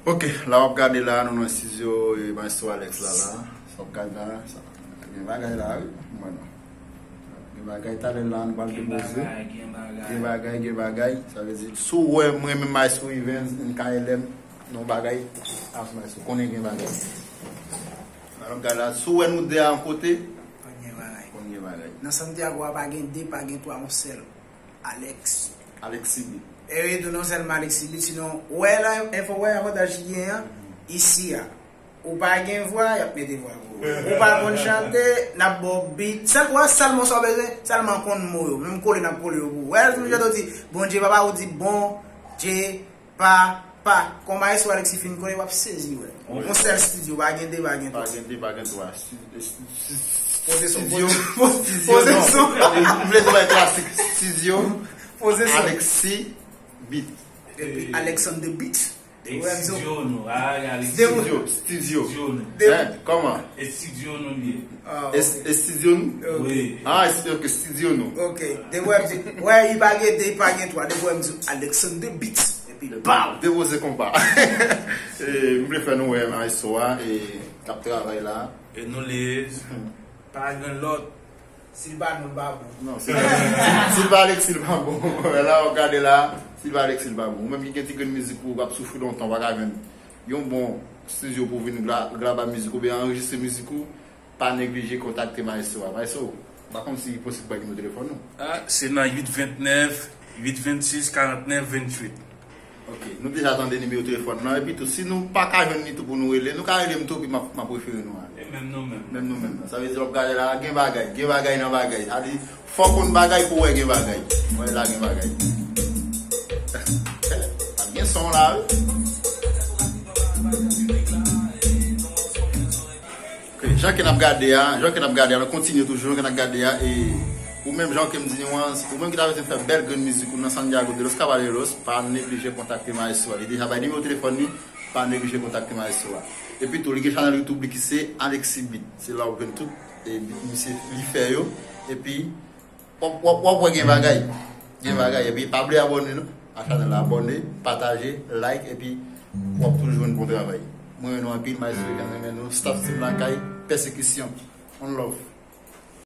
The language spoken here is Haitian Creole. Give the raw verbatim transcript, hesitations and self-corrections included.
Ok, la w ap gade la, nou nan estidyo e Maestro Alex la la. Sa w ap gade la, sa gen bagay la, wi. Mwen non. Gen bagay talè la, nou pral depoze. Gen bagay, gen bagay. Sa vle di, si w wè mwen menm Maestro Evens, M K L M, non bagay, ap Maestro, konnen gen bagay. Alò, gade la, si w wè nou de a yon kote, Konn gen bagay. Konn gen bagay. Nan Santiago a pa gen de, pa gen twa, yon sèl. Alex. Alexi Beat. E wi, tou non sèlman Alexi Beat, sinon, wè la, enfo, wè avantaj ki gen an, isi a. Ou pa gen vwa, y ap mete vwa pou ou. Ou pa konn chante, n ap ba w beat. Sèl, wè, sèl mo sa w bezwen, sèlman konn mo yo. Menm kole, n ap kole yo pou ou. Wè, m jan di, Bondye, papa, ou di, bon, Dye, pa, pa. Kòman Maestro Alexi fin kole, w ap sezi, wè. Yon sèl estidyo, pa gen de, pa gen twa. Pa gen de, pa gen twa. Esti-, esti-, esti-, Poze son, estidyo, poze, estidyo, poze non. Son. M vle di w klasik. Estidyo, Poze son. Alexi Beat. Epi Alexander Beat. Depi wè m di w. Estidyo nou, a, Alexi. Depi Estidyo, estidyo. Estidyo nou. Depi Hein, kòman? Estidyo nou li ye. Ah, Es-, ok. Estidyo nou? Wi. Ah, esti-, ok, estidyo nou. Ok. Depi wè m di, wè, li pa gen de, li pa gen twa. Depi wè m di Alexander Beat. Epi, baw! Depoze konpa. E, m vle fè nou wè maestro a, e, k ap travay la. E nou li ye. Pa gen lòt. Si l pa nou, l pa bon. Non, si, si l pa Alexi, l pa bon. La, w ap gade la, si l pa Alexi, l pa bon. Ou menm ki gen ti grenn mizik ou, w ap soufri lontan, w pa ka jwenn yon bon estidyo pou w vin gra-, graba mizik ou, oubyen anrejistre mizik ou, pa neglije kontakte maestro a. Maestro, m pa konn si posib bay nimewo telefòn ou. Ah, se nan uit vennèf, uit vennsis, karantnèf, venntuit. Ok, nou deja tande nimewo telefòn nan, epi tou, si nou pa ka jwenn li tou pou nou rele, nou ka rele m tou, epi m ap, m ap refere nou a li. E menm nou menm. Menm nou menm. Sa vle di, w ap gade la, gen bagay, gen bagay nan bagay. Sa vle di, fò w konn bagay pou w wè gen bagay. Wè la, gen bagay. Gen son la, wi. Ok, jan ke n ap gade a, jan ke n ap gade a, nou kontinye toujou, jan ke n ap gade a, e ou menm, jan ke m di nou an, ou menm ki ta bezwen fè bèl grenn mizik ou nan Santiago de los Caballeros, pa neglije kontakte maestro a. Li deja bay nimewo telefòn li, pa neglije kontakte maestro a. Epi tou, li gen chanèl YouTube li ki se Alexi Beat. Se la w ap jwenn tout, e, beat misye li fè yo. Epi, W ap, w ap, w ap wè gen bagay. Gen bagay. Epi pa bliye abòne non. A chanèl la, abòne, pataje, like, epi w ap toujou jwenn bon travay. Mwen renmen nou anpil, Maestro Egan renmen nou, staff team lakay, Pèsekisyon. One love.